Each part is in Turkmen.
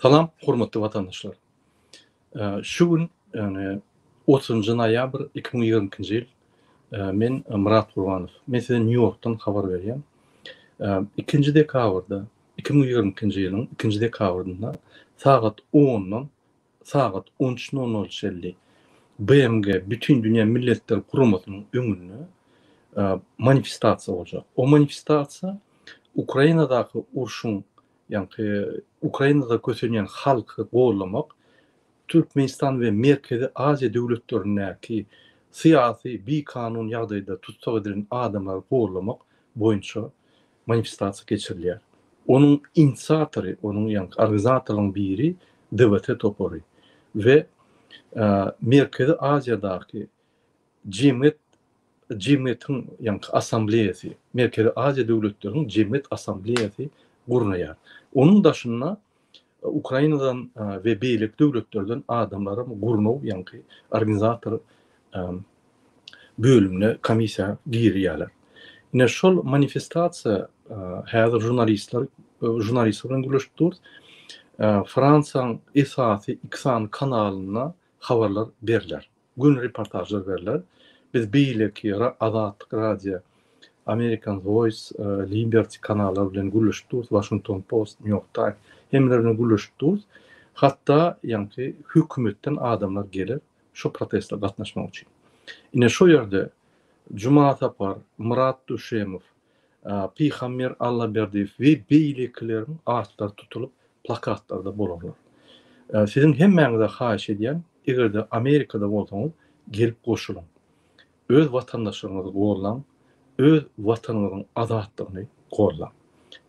Salam hormatly watandaşlar. Şu gün ýagny 30-njy noýabr 2022-nji ýyl men Myrat Gurbanow. Men size Nýu-Ýorkdan habar berýän. 2-nji dekabrda 2022-nji ýylyň 2-nji dekabrynda sagat 10-dan sagat 13:00 çenli BMG Bütindünýä Milletler Guramasynyň öňünde manifestasiýa boljak. O manifestasiýa Ukrainadaky urşuň ýaňky Ukrainada kösenýän halky gollamak, Türkmenistan we Merkezi Aziýa döwletlerindäki syýasy bikanun ýagdaýda tussag edilen adamlary gollamak boýunça manifestasiýa geçirilýär. Onuň inisiatory, onuň ýaňky organizatorlaryň biri DWT topary we Merkezi Aziýadaky Jemgyýet jemgyýetiň ýaňky assambleýasy, Merkezi Aziýa döwletleriniň jemgyýet assambleýasy gurnaýar. Onuň daşynda Ukrainadan we beýleki döwletlerden adamlaram gurnaw ýaňky organizator bölümine komissiýa girýärler. Ine şol manifestasiýa häzir žurnalistler žurnalistler bilen gürleşip durus. Fransiýanyň esasy iki sany kanalynda habarlar berler. Göni reportažlar berler. Biz beýleki Azatlyk Radio, American Voice, Liberty kanallary bilen gürleşip durus, Washington Post, New York Times hemmeler bilen gürleşip durus. Hatda ýaňky hökümetden adamlar geler şo proteste gatnaşmak üçin. Ine şo ýerde Juma Sapar, Myrat Duşemow, Pygamber Allaberdiýew we beýlekileriň atlary tutulyp plakatlarda bolarlar. Siziň hemmäňize haýyş edýän, eger-de Amerikada bolsaňyz, gelip goşulyň. Öz watandaşlaryňyzy gollaň, öz watanyňyzyň azatlygyny gollaň.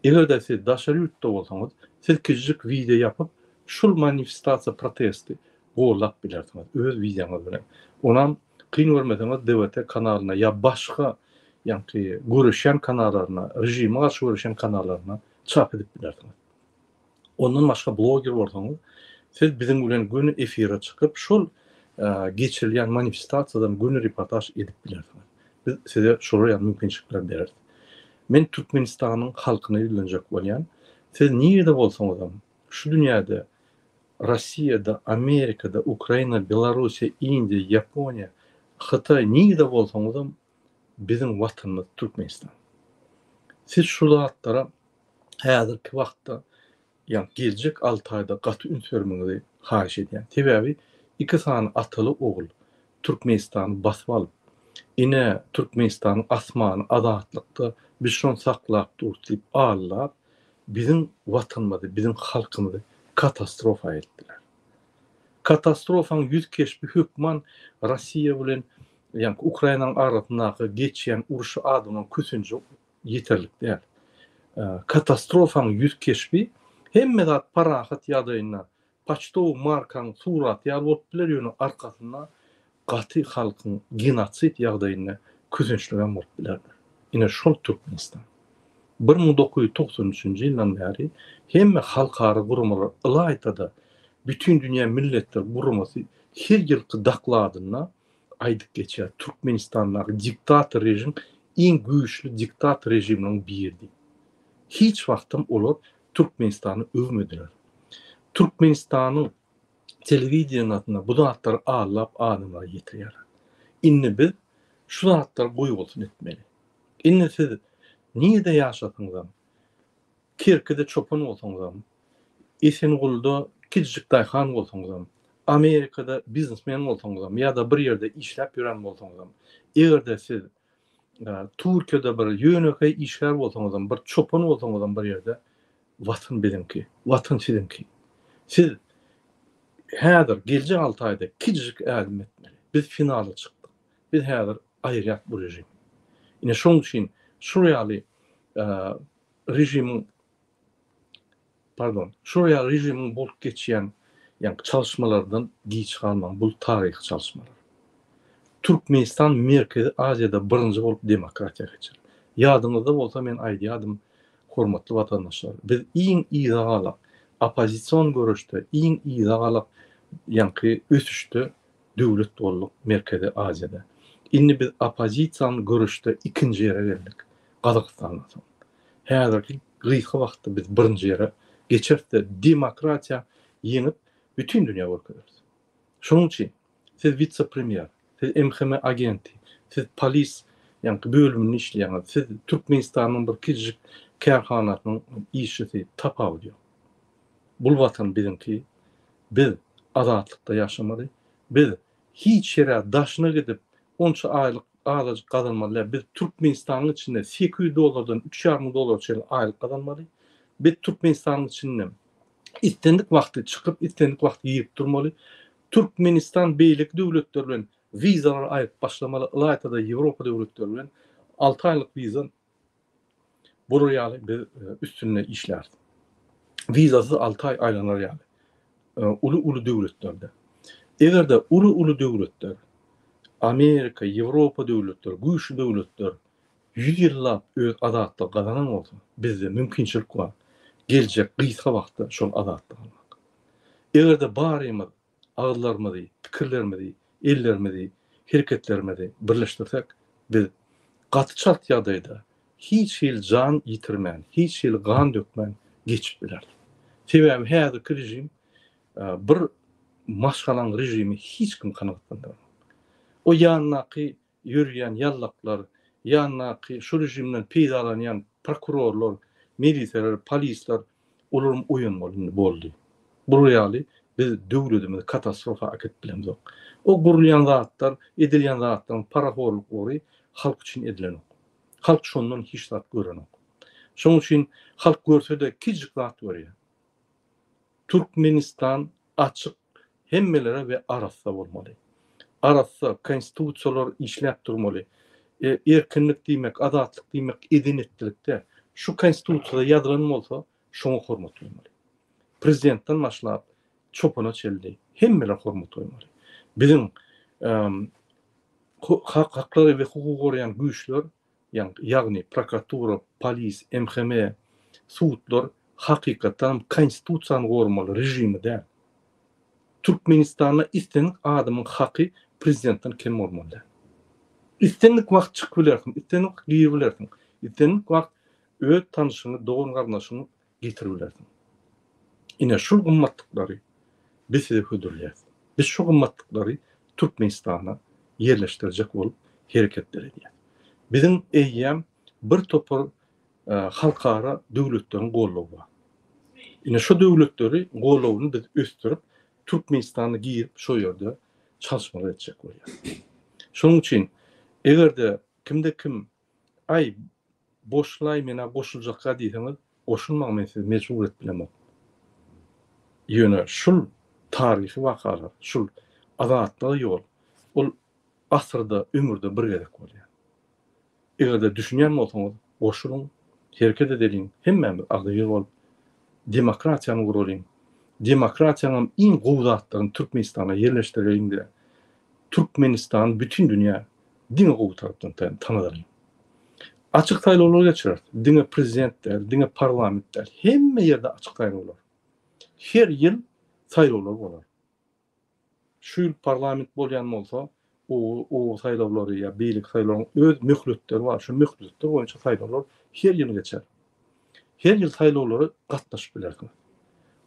Eger-de siz daşary ýurtda bolsaňyz, siz kiçijik wideo ýapyp, şul manifestasiýa protesti gollap bilersiňiz öz wideoňyz bilen. Onam kyn görmeseňiz DWT kanalyna ýa başga ýaňky göreşýän kanalaryna, režime garşy göreşýän kanalaryna çap edip bilersiňiz. Ondan başga bloger bolsaňyz, siz biziň bilen göni efire çykyp, şol geçirilýän manifestasiýadan göni reportaž edip bilersiňiz. Biz size şolar ýaly mümkinçilikleri bereris. Men Türkmenistanyň halkyna ýüzlenjek bolýan. Siz nirede bolsaňyzam, şu dünýäde Russiýada, Amerikada, Ukraina, Belarussiýa, Indiýa, Ýaponiýa, Hytaý nirede bolsaňyzam biziň watanymyz Türkmenistan. Siz şu zatlara häzirki wagtda ýa geljek alty aýda gaty üns bermegiňizi haýyş edýän. Sebäbi iki sany ataly ogul Türkmenistany basyp alyp, ine Türkmenistanyň asmany azatlykda biz şony saklap durus diýip aldap, biziň watanymyzy, biziň halkymyzy katastrofa eltdiler. Katastrofaň ýüz keşbi hökman Rossiýa bilen ýaňky Ukrainanyň arasyndaky geçýän urşy adamlaryň kösenji ýeterlik däl. Katastrofaň ýüz keşbi hemme zat parahat ýagdaýynda Poçtowy markaň suraty ýaly bolup biler ýöne arkasynda gaty halkyň genosid ýagdaýynda kösençligem bolup bilerdir. Ine şol Türkmenistan. 1993-nji ýyldan bäri hemme halkara guramalar ylaýta-da Bütindünýä Milletler Guramasy her ýylky dokladynda aýdyp geçýär Türkmenistandaky diktator režim iň güýçli diktator režiminiň biri diýip. Hiç wagtam olar Türkmenistany öwmediler. Türkmenistanyň telewideniýasynda bu zatlary aldap adamlara ýetirýärler. Indi biz şu zatlary goýbolsun etmeli. Indi siz nirede ýaşasyňyzam, Kerkide çopan bolsaňyzam, Esengulda kiçijik daýhan bolsaňyzam, Amerikada biznesmen bolsaňyzam ýa-da bir ýerde işläp ýören bolsaňyzam, eger-de siz Türkiýede bir ýönekeý işgär bolsaňyzam, bir çopan bolsaňyzam bir ýerde Watan biziňki, Watan siziňki. Siz häzir geljek alty aýda kiçijik ädim etmeli. Biz finala çykdyk. Biz häzir aýyrýas bu režimi. Ine şonuň üçin şul ýaly režimiň Pardon, şol ýaly režimiň bolup geçýän ýaňky çalyşmalardan giç galmaň, bul taryhy çalyşmalar. Türkmenistan Merkezi Aziýada birinji bolup demokratiýa geçer. Ýadyňyzda bolsa men aýdýadym hormatly watandaşlar, biz iň yza galak oppozision göreşde iň yza galak ýaňky ösüşde döwlet bolduk Merkezi Aziýada. Indi biz oppozisiýany göreşde ikinji ýere geldik Gazagystandan soň. Häzirki gysga wagtda biz birinji ýere geçeris-de demokratiýa ýeňip, bütin dünýä görkezeris. Şonuň üçin siz wise-premýer, siz MHM agenti, siz polis ýaňky bölüminde işleýäňiz, siz Türkmenistanyň bir kiçijik kärhanasynyň işçisi, tapawudy ýok. Bul watan biziňki, biz azatlykda ýaşamaly, biz hiç ýere daşyna gidip onça aýlyk azajyk gazanmaly däl, biz Türkmenistanyň içinde 800 dollardan üç ýarym dollara çenli aýlyk gazanmaly, biz Türkmenistanyň içinde islendik wagty çykyp, islendik wagty girip durmaly, Türkmenistan beýleki döwletler bilen wizalar aýryp başlamaly, ylaýta-da Ýewropa döwletleri bilen alty aýlyk wiza Bular ýaly biz üstünde işläris. Wizasyz 6 aý aýlanar ýaly. Uly-uly döwletlerde. Eger-de uly-uly döwletler, Amerika, Ýewropa döwletleri, güýçli döwletler 100 ýyllap öz azatlygy gazanan bolsa, bizde mümkinçilik bar, geljek gysga wagtda şol azatlygy almak. Eger-de barymyz agyzlarymyzy, pikirlerimizi, ellerimizi, hereketlerimizi birleşdirsek, biz gaty çalt ýagdaýda hiç hili jan ýitirmän, hiç hili gan dökmän geçip bileris. Sebäbi häzirki režim bir maşgalaň režimi hiç kim kanagatlandyranok. O ýanyndaky ýörýän ýallaklar, ýanyndaky şu režimden peýdalanýan prokurorlar, miliseler, polisler olaram oýanmaly indi boldy. Bular ýaly biz döwledimizi katastrofa äkidip bilemzok. O gurulýan zatlar, edilýän zatlaryň parahorluk ugry halk üçin edilenok. Halk şondan hiç zat görenok. Şonuň üçin halk görse-de kiçijik zat görýär. Türkmenistan açyk hemmelere we arassa bolmaly. Arassa konstitusiýalar işläp durmaly. Erkinlik diýmek, azatlyk diýmek eden-etdilik däl. Şu konstitusiýada ýazylan bolsa, şoňa hormat goýmaly. Prezidentden başlap, çopana çenli hemmeler hormat goýmaly. Biziň haklary we hukugy goraýan güýçler ýagny prokuratura, polis, MHM, sudlar hakykatdanam konstitusiýany goramaly, režimi däl. Türkmenistanda islendik adamyň haky prezidentden kem bolmaly däl. Islendik wagt çykyp bilersiň, islendik wagt girip bilersiň, islendik wagt öz tanyşyňy, dogan-garyndaşyňy getirip bilersiň. Ine şul gymmatlyklary biz size hödürleýäris. Biz şu gymmatlyklary Türkmenistana ýerleşdirjek bolup hereketler edýäris. Biziň eýýäm bir topar halkara döwletleriň goldawy bar. Ine şu döwletleri goldawyny biz ösdürip, Türkmenistana girip şo ýerde çalyşmalar etjek bolýarys. Şonuň üçin eger-de kimde-kim Aý, boşlaý menä goşuljakka diýseňiz, goşulmaň men sizi mejbur edip bilemok. Ýöne şul taryhy wakalar, şul azatlyga ýol, ol asyrda, ömürde bir gezek bolýar. Eger-de düşünýän bolsaňyz, goşulyň, hereket edeliň, hemmämiz agzybir bolup, demokratiýany guralyň. Demokratiýanyňam iň gowy zatlaryny Türkmenistana ýerleşdireliň-de, Türkmenistany bütin dünýä diňe gowy tarapdan tanadalyň. Açyk saýlawlar geçireris. Diňe prezident däl, diňe parlament däl. Hemme ýerde açyk saýlawlar. Her ýyl saýlawlar bolar. Şu ýyl parlament bolýan bolsa, oba saýlawlary ýa beýleki saýlawlaryň öz möhletleri bar. Şu möhletler boýunça saýlawlar her ýyl geçer. Her ýyl saýlawlara gatnaşyp bilersiňiz.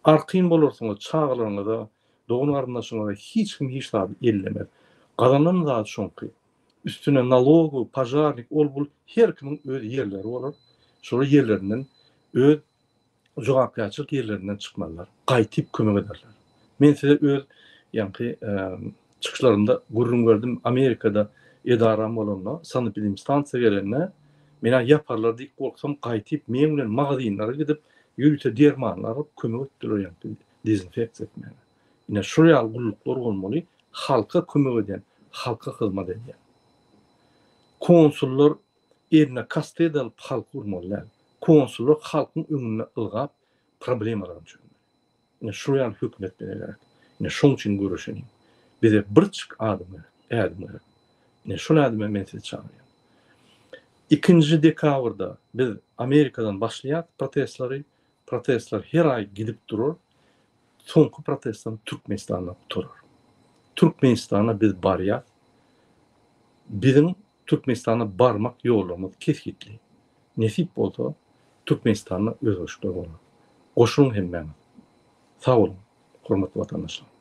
Arkaýyn bolarsyňyz, çagalaryňyza, dogan-garyndaşyňyza hiç kim hiç zady ellemez. Gazanan zady şoňky. Üstüne nalogowy, požarnik, ol-bul her kimiň öz ýerleri bolar. Şolar ýerlerinden öz jogapkärçilik ýerlerinden çykmazlar. Gaýtyp kömek ederler. Men size öz ýaňky çykyşlarymda gürrüň berdim. Amerikada edaram bolanda, sanepidemstansiýa gelende, men-ä ýaparlar diýip gorksam, gaýtyp meň bilen magazinlere gidip, ýörite dermanlar alyp kömek etdiler ýaňky dezinfeksiýa etmäge. Ine şul ýaly gulluklar bolmaly, halka kömek edýän, halka hyzmat edýän. Konsullar eline kastet alyp halky urmaly däl. Konsullar halkyň öňünde ylgap problemalaryny çözmeli. Ine şul ýaly hökümet bize gerek. Ine şoň üçin göreşeliň. Bize bir çyk adam gerek, ädim gerek. Ine şol ädime men sizi çagyrýan. Ikinji dekabrda biz Amerikadan başlaýas protestleri. Protestler her aý gidip durar. Soňky protestem Türkmenistanda gutarar. Türkmenistana biz barýas. Biziň Türkmenistana barmak ýollarymyz kesgitli. Nesip bolsa Türkmenistanda özgerişikler bolar. Goşulyň hemmäňiz. Sag boluň. hormatly watandaşlar.